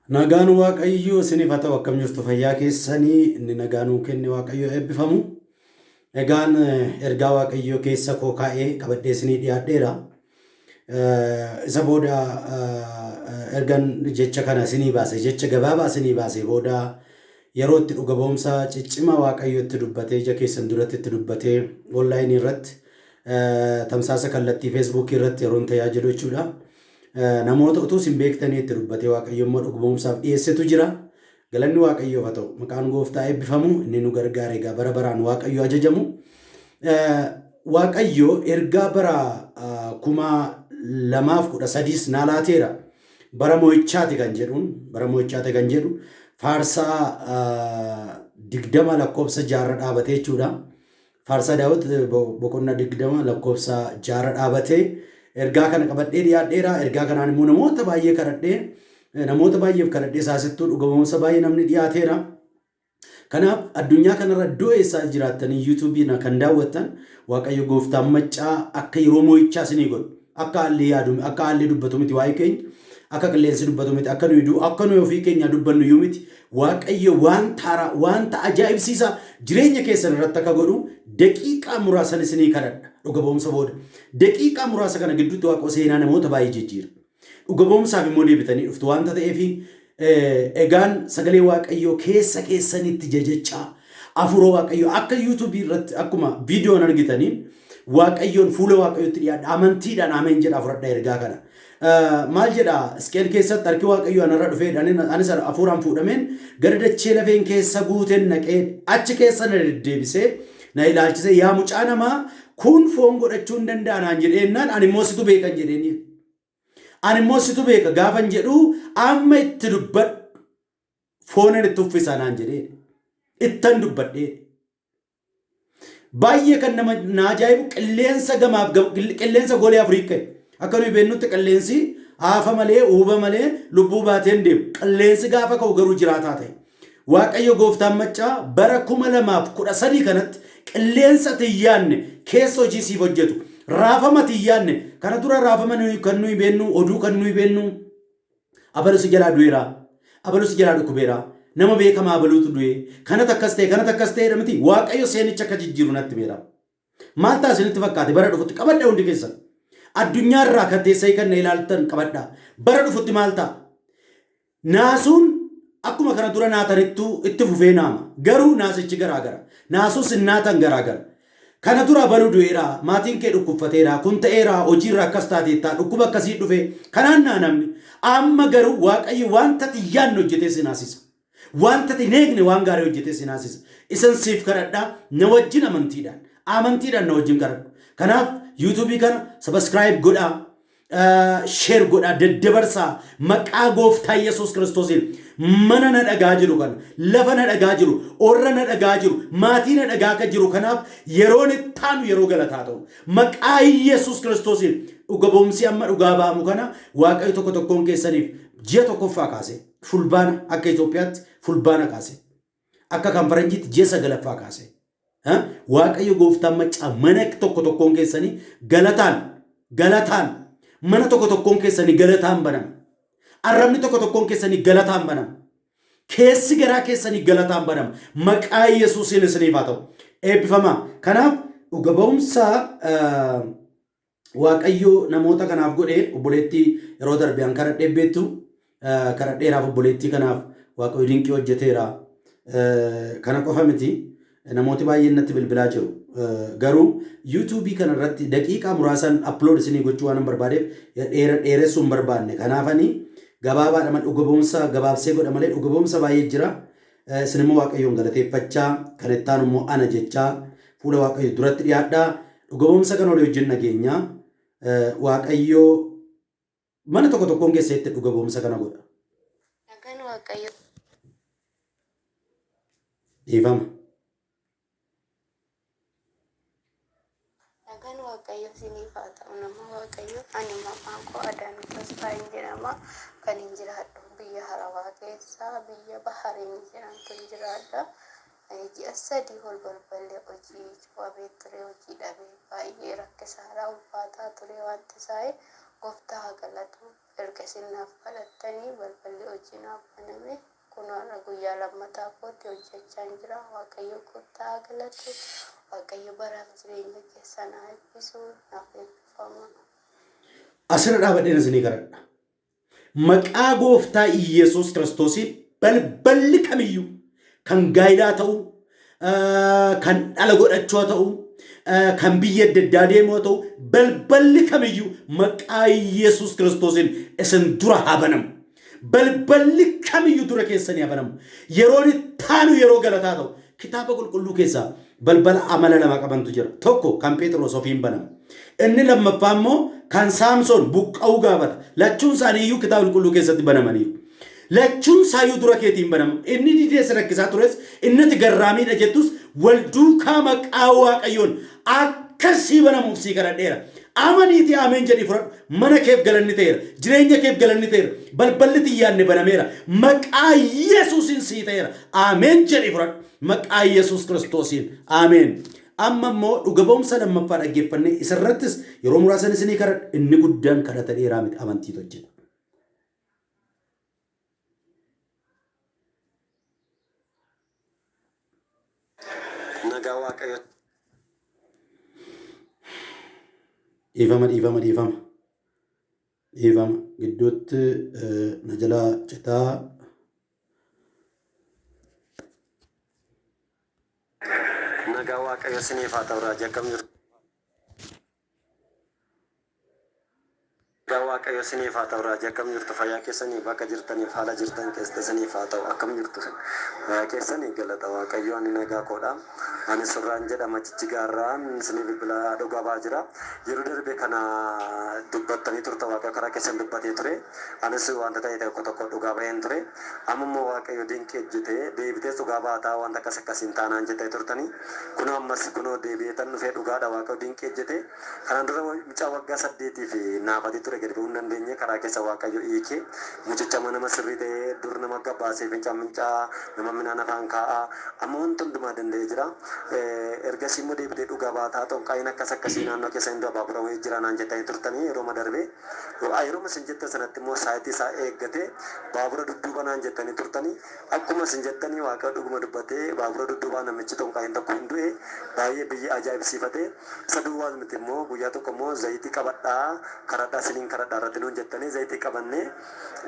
Nagaan Waaqayyoo isiniif haa ta'u. Akkam jirtu? Fayyaa keessanii? Inni nagaa nuu kenne Waaqayyoo eebbifamu. Egaan ergaa Waaqayyoo keessa koo kaa'ee qabadhee isinii dhiyaadheera. Isa booda ergan jecha kana isinii baase, jecha gabaabaa isinii baase booda, yeroo itti dhuga ba'umsa ciccimaa Waaqayyo itti dubbatee, ija keessan duratti itti dubbatee, onlaayinii irratti, tamsaasa kallattii Feesbuukii irratti yeroon tajaajilu jechuudha. Namoota utuu isin beektanii itti dubbatee Waaqayyo immoo dhuga ba'umsaaf dhiyeessetu jira. Galanni Waaqayyoof haa ta'u. Maqaan gooftaa eebbifamu. Inni nu gargaare egaa bara baraan Waaqayyo ajajamu. Waaqayyo ergaa bara 2013s naa laateera. Bara mo'ichaati kan jedhuun, bara mo'ichaati kan jedhu faarsaa 20 lakkoofsa 6rra dhaabatee jechuudha. Faarsaa Daawit boqonnaa 20 lakkoofsa 6rra dhaabatee ergaa kana qabadhee dhiyaadheera. Ergaa kanaan immoo namoota baay'ee kadhadhee, namoota baay'eef kadhadhee, saasittuu dhuga ba'umsa baay'ee namni dhiyaateera. Kanaaf addunyaa kanarra iddoo eessaa jiraattanii yuutuubii kan daawwattan, Waaqayyo gooftaan maccaa akka yeroo mo'ichaa isinii godhu. Akka haalli yaadu, akka haalli dubbatu miti waa'ee keenya. Akka qilleensi dubbatu miti, akka nuyi akka nuyi ofii keenya dubbannu iyyuu miti. Waaqayyo wanta haaraa, wanta ajaa'ibsiisaa jireenya keessan irratti akka godhu daqiiqaa muraasan isinii kadhadha dhuga ba'umsa booda. Daqiiqaa muraasa kana gidduutti Waaqa seenaa namoota baay'ee jijjiira. Dhuga ba'umsaaf immoo deebitanii dhuftu waanta ta'eef, egaan sagalee Waaqayyoo keessa keessanitti jajachaa, hafuura Waaqayyoo akka yuutuubii irratti akkuma viidiyoon argitaniin Waaqayyoon fuula Waaqayyootti dhiyaadha. Amantiidhaan ameen jedhaa fudhadha ergaa kana. Maal jedha? Hisqeel keessatti harki Waaqayyoo anarra dhufee, anis hafuuraan fuudhameen gara dachee lafeen keessa guuteen naqee, achi keessa na deddeebisee na ilaalchisee, "Yaa mucaa namaa, kun foon godhachuu hin danda'a?" naan jedheennaan, ani immoo "Situ beekan" jedheeni. Ani immoo "Situ beeka" gaafan jedhu, "Amma itti dubbadhu, foonan itti uffisa" naan jedhee ittan dubbadhee. Baay'ee kan nama na ajaa'ibu, qilleensa gamaaf qilleensa golee afurii ka'e. Akka nuyi beeknutti qilleensi aafa malee, uuba malee lubbuu baatee hin deemu. Qilleensi gaafa ka'u garuu jiraataa ta'e. Waaqayyo gooftaan maccaa bara 2013 kanatti qilleensa ati hin yaadne keessa hojii siif hojjetu. Raafama ati hin yaadne. Kana dura raafama nuyi kan nuyi beennu, oduu kan nuyi beennu, abalu si jalaa du'eera, abalu si jalaa dhukkubeera, nama beekamaa abaluutu du'e, kanatu akkas ta'e, kanatu akkas ta'eedha miti. Waaqayyo seenicha akka jijjiiru natti beera. Maal ta'a isinitti fakkaate bara dhufutti? Qabadha hundi keessan. Addunyaa irraa kan teessanii kan na ilaaltan qabadha. Bara dhufutti maal ta'a? Naasuun akkuma kana dura naatanittuu itti fufee naama. Garuu naasichi garaagara. Naasuus hin naatan garaagara. Kana dura abaluu du'eera, maatiin kee dhukkubfateera, kun ta'eera, hojiirra akkas taateetta, dhukkuba akkasii dhufe, kanaan naa namni. Amma garuu Waaqayyo wanta ati hin yaadne hojjetee si naasisa. Wanta ati hin eegne waan gaarii hojjetee si naasisa. Isan siif kadhadhaa, na wajjin amantiidhaan. Amantiidhaan na wajjin kadhadhu. Kanaaf yuutuubii kana subscribe godhaa. Share godhaa, daddabarsaa. Maqaa gooftaa Yesuus Kiristoosiin mana na dhagaa jiru kana, lafa na dhagaa jiru, orra na dhagaa jiru, maatii na dhagaa akka jiru kanaaf yeroon ittaanu yeroo galataa ta'u. Maqaa Yesuus Kiristoosiin dhuga ba'umsi amma dhugaa ba'amu kana Waaqayyo tokko tokkoon keessaniif ji'a tokkoffaa kaase, Fulbaana, akka Itoophiyaatti Fulbaana kaase, akka kan faranjiitti ji'a sagalaffaa kaase. Waaqayyo gooftaan maccaa mana tokko tokkoon keessanii galataan, galataan, mana tokko tokkoon keessanii galataan banama. Arrabni tokko tokkoon keessanii galataan banama. Keessi garaa keessanii galataan banama. Maqaa Yesuusiin isiniif haa ta'u. Eebbifamaa. Kanaaf dhuga ba'umsa Waaqayyo namoota kanaaf godhe, obboleettii yeroo darbe an kadhadhee beektu, kadhadheeraaf, obboleettii kanaaf Waaqayyo dinqii hojjeteera. Kana qofa miti, namooti baay'een natti bilbilaa jiru. Garuu yuutuubii kana irratti daqiiqaa muraasan upload isinii gochuu waan hin barbaadeef dheeressuu hin barbaanne. Kanaafani gabaabaadha malee, dhuga ba'umsa gabaabsee godha malee dhuga ba'umsa baay'ee jira. Isin immoo Waaqayyoon galateeffachaa, kan itti aanu immoo ana jechaa fuula Waaqayyo duratti dhiyaadhaa. Dhuga ba'umsa kana olii wajjin dhageenya. Waaqayyo mana tokko tokkoon keessatti dhuga ba'umsa kana godha. Nagaan Waaqayyo Dhiifama. Nagaan Waaqayyo isiniif haa ta'u, nama Waaqayyo. Ani maqaan koo Adaanuu Tasfaayeen jedhama. Kan hin jiraadhu biyya Harabaa keessa, biyya Bahariin jedhamtu hin jiraadha. Ji'a 3 ol balballi hojii cufamee ture, hojii dhabee, baay'ee rakkisaadha, ulfaataa ture wanti isaa. Gooftaa haa galatu. Erga isin naaf kadhattanii balballi hojii naaf baname. Kunoo har'a guyyaa lammataa kootti hojjechaan jira. Waaqayyo gooftaa haa galatu. Waaqayyo baraaf jireenya keessan haa eebbisu. Naaf eebbifama. Asirra dhaabadheen isinii kadhadha. Maqaa gooftaa Iyyasuus Kiristoosiin balballi kamiyyuu kan gaa'ilaa ta'u, kan dhala godhachuu haa ta'u, kan biyya adda addaa deemu haa ta'u, balballi kamiyyuu maqaa Iyyasuus Kiristoosiin isin dura haa banamu. Balballi kamiyyuu dura keessanii haa banamu. Yeroon itti aanu yeroo galataa ta'u. Kitaaba qulqulluu keessaa balbala amala lama qabantu jira. Tokko kan Phexros ofiin banama. Inni lammaffaa immoo kan Saamsoon buqqa'uu gaafata. Lachuun isaanii iyyuu kitaaba qulqulluu keessatti banamaniiru. Lachuun isaayyuu dura keetiin banama. Inni didee si rakkisaa tures, inni ati garraamiidha jettus wal duukaa maqaa Waaqayyoon akka sii banamuuf sii kadhadheera. Amaniitii ameen jedhii fudhadhu. Mana keef galanni ta'eera. Jireenya keef galanni ta'eera. Balballi xiyyaanne banameera. Maqaa Yesuusiin sii ta'eera. Ameen jedhii fudhadhu. Maqaa Yesuus Kiristoosiin. Ameen. Amma immoo dhuga ba'umsa lammaffaa dhaggeeffannee isarrattis yeroo muraasan isinii kadhadha. Inni guddaan kadhata dheeraa miti amantiitu hojjeta. Nagaa Waaqayyo Dhiifama dhiifama dhiifama. Dhiifama gidduutti na jalaa citaa. Nagaa Waaqayyo siniif haa ta'u raajii akkam jirtu. Nagaa Waaqayyo siniif haa ta'u raajii akkam jirtu fayyaa keessanii bakka jirtaniif haala jirtan keessa siniif haa ta'u akkam jirtu fayyaa keessanii galata Waaqayyo ani nagaa koodha ani surraan jedhama jijjigaarraan isinii bilbila dhugaa ba'aa jira yeroo darbe kana dubbattanii turta Waaqayyo karaa keessan dubbatee ture anis wanta ta'e tokko tokko dhugaa ba'een ture amma immoo Waaqayyo dinqii hojjete deebitees dhugaa baataa wanta akkas akkasiin taanaan jettanii turtanii kunoo ammas kunoo deebi'eetan dhufee dhugaadha Waaqayyo dinqii hojjete Kanaan dura mucaa waggaa saddeetiif naafatee ture gadi ba'uu hin dandeenye karaa keessa Waaqayyo hiike. Mucicha amma nama sirrii ta'ee dur nama gabbaasee fincaan fincaa'a, nama minaan afaan kaa'a. Amma wanta hundumaa danda'ee jira. Ergasii immoo deebitee dhugaa baataa xonqaayiin akkas akkasii naannoo keessa hin du'a baabura wayii jira naan jettanii turtanii yerooma darbe. Yeroma isin jettan sanatti immoo saayitii isaa eeggatee baabura dudduuba naan jettanii turtanii. Akkuma isin jettanii Waaqayyo dhuguma dubbatee baabura dudduubaa namichi xonqaayiin tokko hin du'e baay'ee biyyi ajaa'ibsiifate. Isa duwwaas miti immoo guyyaa tokko immoo zayitii qabadhaa kadhadhaa isiniin kadhadhaa irratti nuun jettanii zayitii qabannee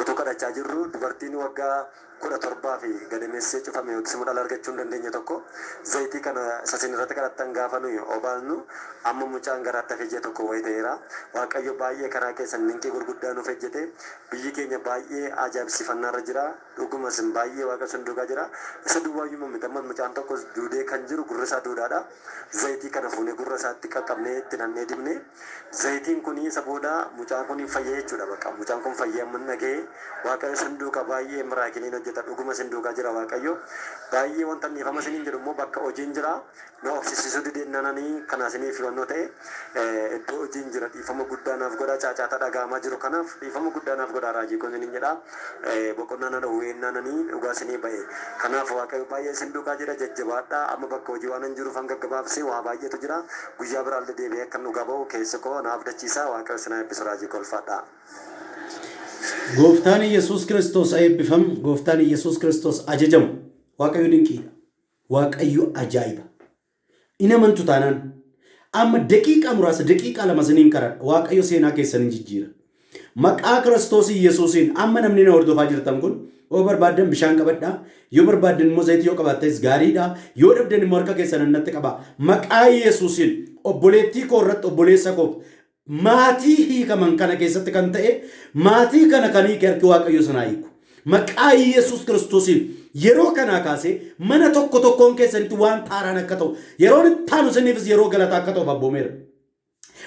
utuu kadhachaa jirru dubartiin waggaa 17 fi gadameessee cufame yookiis immoo dhala argachuu hin dandeenye tokko zayitii kana isa isin irratti kadhattan gaafa nuyi obaasnu amma mucaan garaatti hafee ji'a tokko wayii ta'eera. Waaqayyo baay'ee karaa keessan dinqii gurguddaa nuuf hojjete. Biyyi keenya baay'ee ajaa'ibsiifannaarra jira. Dhuguma isin baay'ee Waaqa isin duukaa jira. Isa duwwaayyuu miti ammas mucaan tokkos duudee kan jiru gurri isaa duudaadha. Zayitii kana fuunee gurra isaatti qaqqabnee itti nannee dibne. Zayitiin kun isa booda mucaan kun hin fayyee jechuudha bakka. Mucaan kun fayyee amma hin dhaga'e. Waaqayyo isin duukaa baay'ee miraakiliin hojjeta. Dhuguma isin duukaa jira Waaqayyo. Baay'ee wanta dhiifama isiniin jedhu immoo bakka hojiin jira. Na obsisiisuu dideen ani kana isiniif himannoo ta'e iddoo hojiin jira dhiifama guddaa naaf godhaa caacaata dhaga'amaa jiru kanaaf dhiifama guddaa naaf godhaa raajii kun isiniin jedha. Boqonnaa na dhowwee naananii dhugaa isinii ba'e. Kanaaf Waaqayyo baay'ee isin duukaa jira jajjabaadhaa amma bakka hojii waanan jiruuf hanga gabaabsee waa baay'eetu jira guyyaa biraallee deebi'ee akkan dhugaa ba'u keessi koo na abdachiisa Waaqayyo isin haa eebbisu raajii koo ulfaadhaa. Gooftaan Iyyasuus Kiristoos haa eebbifamu. Gooftaan Iyyasuus Kiristoos ajajamu. Waaqayyo dinqiidha. Waaqayyo ajaa'iba. In amantu taanaan amma daqiiqaa muraasa daqiiqaa lama isiniin kadhadha. Waaqayyo seenaa keessan hin jijjiira. Maqaa Kiristoos Iyyasuusiin amma namni na hordofaa jirtan kun yoo barbaaddan bishaan qabadhaa, yoo barbaaddan immoo zayitii yoo qabaattanis gaariidha, yoo dhabdan immoo harka keessan natti qabaa. Maqaa Iyyasuusiin obboleettii koo irratti obboleessa koof Maatii hiikaman kana keessatti kan ta'e maatii kana kan hiike harki Waaqayyo sana hiiku. Maqaa Yesuus Kiristoosiin yeroo kanaa kaasee mana tokko tokkoon keessanitti waan taaraan akka ta'u yeroon itti aanu isiniifis yeroo galataa akka ta'u abboomeera.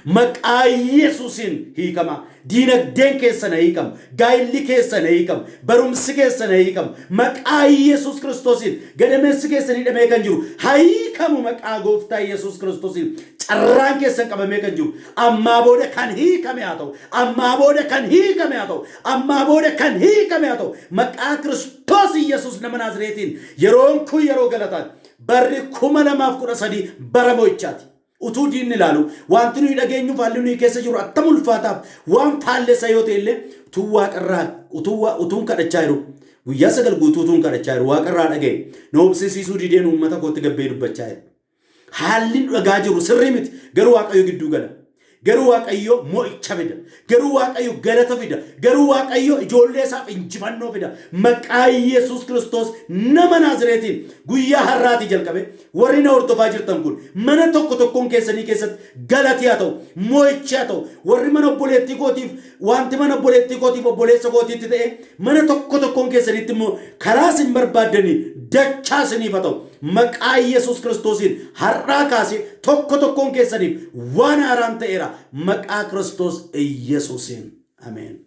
Maqaa Yesuusiin hiikamaa. Diinagdeen keessan haa hiikamu. Gaa'illi keessan haa hiikamu. Barumsi keessan haa hiikamu. Maqaa Yesuus Kiristoosiin gadameessi keessan hidhamee kan jiru haa hiikamu maqaa gooftaa Yesuus Kiristoosiin. Carraan keessan qabamee kan jiru ammaa booda kan hiikame haa ta'u. Ammaa booda kan hiikame haa ta'u. Ammaa booda kan hiikame haa ta'u. Maqaa Kiristoos Yesuus nama Naazreetiin yeroon kun yeroo galataati. Barri 2013 bara mo'ichaati. Utuu diinni ilaalu wanti nuyi dhageenyu haalli nuyi keessa jiru attam ulfaataaf waan faallessa yoo ta'e illee utuu waaqarraa utuu utuun kadhachaa jiru, guyyaa 9 guutuu utuun kadhachaa jiru, waaqarraa dhaga'e. Na obsisiisuu dideen uummata kootti gabbee dubbachaa jira. Haalli nu dhagaa jiru sirrii miti, garuu Waaqayyo gidduu gala. Garuu Waaqayyo mo'icha fida. Garuu Waaqayyo galata fida. Garuu Waaqayyo ijoollee isaaf injifannoo fida. Maqaa Yesuus Kiristoos nama Naazireetiin guyyaa har'aatii jalqabe warri na hordofaa jirtan kun mana tokko tokkoon keessanii keessatti galati haa ta'u, mo'ichi haa ta'u. Warri mana obboleettii kootiif, wanti mana obboleettii kootiif obboleessa kootiitti ta'e mana tokko tokkoon keessanitti immoo karaa isin barbaaddanii dachaa isiniif haa ta'u. Maqaa Yesuus Kiristoosiin har'aa kaasee tokko tokkoon keessaniif waan haaraan ta'eera. Maqaa Kiristoos Yesuusiin. Ameen.